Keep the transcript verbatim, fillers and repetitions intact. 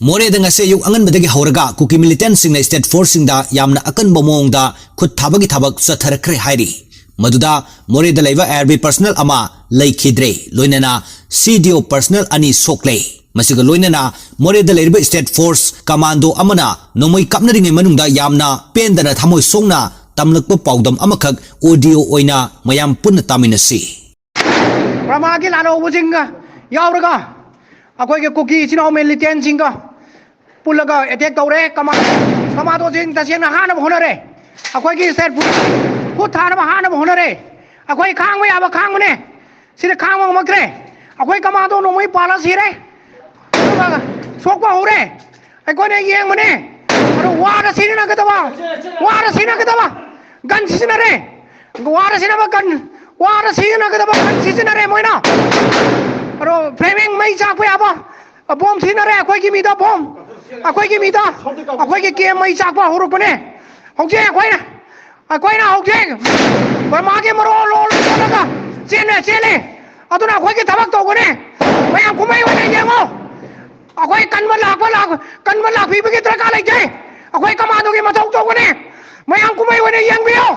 ꯃꯣꯔꯦꯗ ꯉꯁꯤ ꯑꯌꯨꯛ ꯑꯉꯟꯕꯗꯒꯤ ꯍꯧꯔꯒ ꯀꯨꯀꯤ ꯃꯤꯂꯤꯇꯦꯟꯁꯤꯡꯅ ꯁ꯭ꯇꯦꯠ ꯐꯣꯔꯁꯁꯤꯡꯗ ꯌꯥꯝꯅ ꯑꯀꯟꯕ ꯃꯑꯣꯡꯗ ꯈꯨꯠ ꯊꯥꯕꯒꯤ ꯊꯕꯛ ꯆꯠꯊꯔꯛꯈ꯭ꯔꯦ ꯍꯥꯏꯔꯤ꯫ ꯃꯗꯨꯗ ꯃꯣꯔꯦꯗ ꯂꯩꯕ ꯑꯥꯏ ꯑꯥꯔ ꯕꯤ ꯄꯔꯁꯅꯦꯜ ꯑꯃ ꯂꯩꯈꯤꯗ꯭ꯔꯦ, ꯂꯣꯏꯅꯅ ꯁꯤ ꯗꯤ ꯑꯣ ꯄꯔꯁꯅꯦꯜ ꯑꯅꯤ ꯁꯣꯛꯂꯦ꯫ ꯃꯁꯤꯒ ꯂꯣꯏꯅꯅ ꯃꯣꯔꯦꯗ ꯂꯩꯔꯤꯕ ꯁ꯭ꯇꯦꯠ ꯐꯣꯔꯁ ꯀꯃꯥꯟꯗꯣ ꯑꯃꯅ ꯅꯣꯡꯃꯩ ꯀꯥꯞꯅꯔꯤꯉꯩ ꯃꯅꯨꯡꯗ ꯌꯥꯝꯅ ꯄꯦꯟꯗꯅ ꯊꯃꯣꯏ ꯁꯣꯛꯅ ꯇꯝꯂꯛꯄ ꯄꯥꯎꯗꯝ ꯑꯃꯈꯛ ꯑꯣꯗꯤꯑꯣ ꯑꯣꯏꯅ ꯃꯌꯥꯝ ꯄꯨꯟꯅ ꯇꯥꯃꯤꯟꯅꯁꯤ꯫ ꯕꯔꯃꯥꯒꯤ ꯂꯥꯜꯍꯧꯕꯁꯤꯡꯒ ꯌꯥꯎꯔꯒ ꯑꯩꯈꯣꯏꯒꯤ ꯀꯨꯀꯤ ꯏꯆꯤꯟ ꯏꯅꯥꯎ ꯃꯤꯂꯤꯇꯦꯟꯁꯤꯡꯒ ꯄꯨꯜꯂꯒ ꯑꯦꯇꯦꯛ ꯇꯧꯔꯦ꯫ ꯀꯃꯥꯟ-, ꯀꯃꯥꯟꯗꯣꯁꯤꯡ ꯇꯁꯦꯡꯅ ꯍꯥꯠꯅꯕ ꯍꯣꯠꯅꯔꯦ꯫ ꯑꯩꯈꯣꯏꯒꯤ ꯁ꯭ꯇꯦꯠ ꯐꯣꯔꯁ ꯈꯨꯠ ꯊꯥꯅꯕ ꯍꯥꯠꯅꯕ ꯍꯣꯠꯅꯔꯦ꯫ ꯑꯩꯈꯣꯏ ꯈꯥꯡꯕ ꯌꯥꯕ ꯈꯥꯡꯕꯅꯦ꯫ ꯁꯤꯗ ꯈꯥꯡꯕ ꯉꯝꯃꯛꯇ꯭ꯔꯦ꯫ ꯑꯩꯈꯣꯏ ꯀꯃꯥꯟꯗꯣ ꯅꯣꯡꯃꯩ ꯄꯥꯜꯂ ꯁꯤꯔꯦ꯫ ꯑꯗꯨꯒ ꯁꯣꯛꯄ ꯍꯧꯔꯦ꯫ ꯑꯩꯈꯣꯏꯅ ꯌꯦꯡꯕꯅꯦ꯫ ꯑꯗꯨ ꯋꯥꯔ ꯁꯤꯖꯤꯟꯅꯒꯗꯕ, ꯋꯥꯔ ꯁꯤꯖꯤꯟꯅꯒꯗꯕ ꯒꯟ ꯁꯤꯖꯤꯟꯅꯔꯦ꯫ ꯋꯥꯔ ꯁꯤꯖꯤꯟꯅꯕ ꯒꯟ, ꯋꯥꯔ ꯁꯤꯖꯤꯟꯅꯒꯗꯕ ꯒꯟ ꯁꯤꯖꯤꯟꯅꯔꯦ ꯃꯣꯏꯅ꯫ ꯑꯗꯣ ꯐ꯭ꯂꯦꯃꯤꯡ ꯃꯩ ꯆꯥꯛꯄ ꯌꯥꯕ ꯕꯣꯝ ꯁꯤꯖꯤꯟꯅꯔꯦ꯫ ꯑꯩꯈꯣꯏꯒꯤ ꯃꯤꯗ ꯕꯣꯝ, ꯑꯩꯈꯣꯏꯒꯤ ꯃꯤꯗ, ꯑꯩꯈꯣꯏꯒꯤ ꯀꯦꯝ ꯃꯩ ꯆꯥꯛꯄ ꯍꯧꯔꯛꯄꯅꯦ꯫ ꯍꯧꯖꯤꯛ ꯑꯩꯈꯣꯏꯅ, ꯑꯩꯈꯣꯏꯅ ꯍꯧꯖꯤꯛ ꯕꯔꯃꯥꯒꯤ ꯃꯔꯣꯜ ꯂꯣꯜꯂꯒ ꯆꯦꯜꯂꯦ, ꯆꯦꯜꯂꯦ꯫ ꯑꯗꯨꯅ ꯑꯩꯈꯣꯏꯒꯤ ꯊꯕꯛ ꯇꯧꯒꯅꯤ꯫ ꯃꯌꯥꯝ ꯀꯨꯝꯍꯩ ꯑꯣꯏꯅ ꯌꯦꯡꯉꯣ꯫ ꯑꯩꯈꯣꯏ ꯀꯟꯕ ꯂꯥꯛꯄ ꯂꯥꯛ-, ꯀꯟꯕ ꯂꯥꯛꯄꯤꯕꯒꯤ ꯗꯔꯀꯥꯔ ꯂꯩꯇꯦ꯫ ꯑꯩꯈꯣꯏ ꯀꯃꯥꯟꯗꯣꯒꯤ ꯃꯊꯧ ꯇꯧꯒꯅꯤ꯫ ꯃꯌꯥꯝ ꯀꯨꯝꯍꯩ ꯑꯣꯏꯅ ꯌꯦꯡꯕꯤꯌꯨ꯫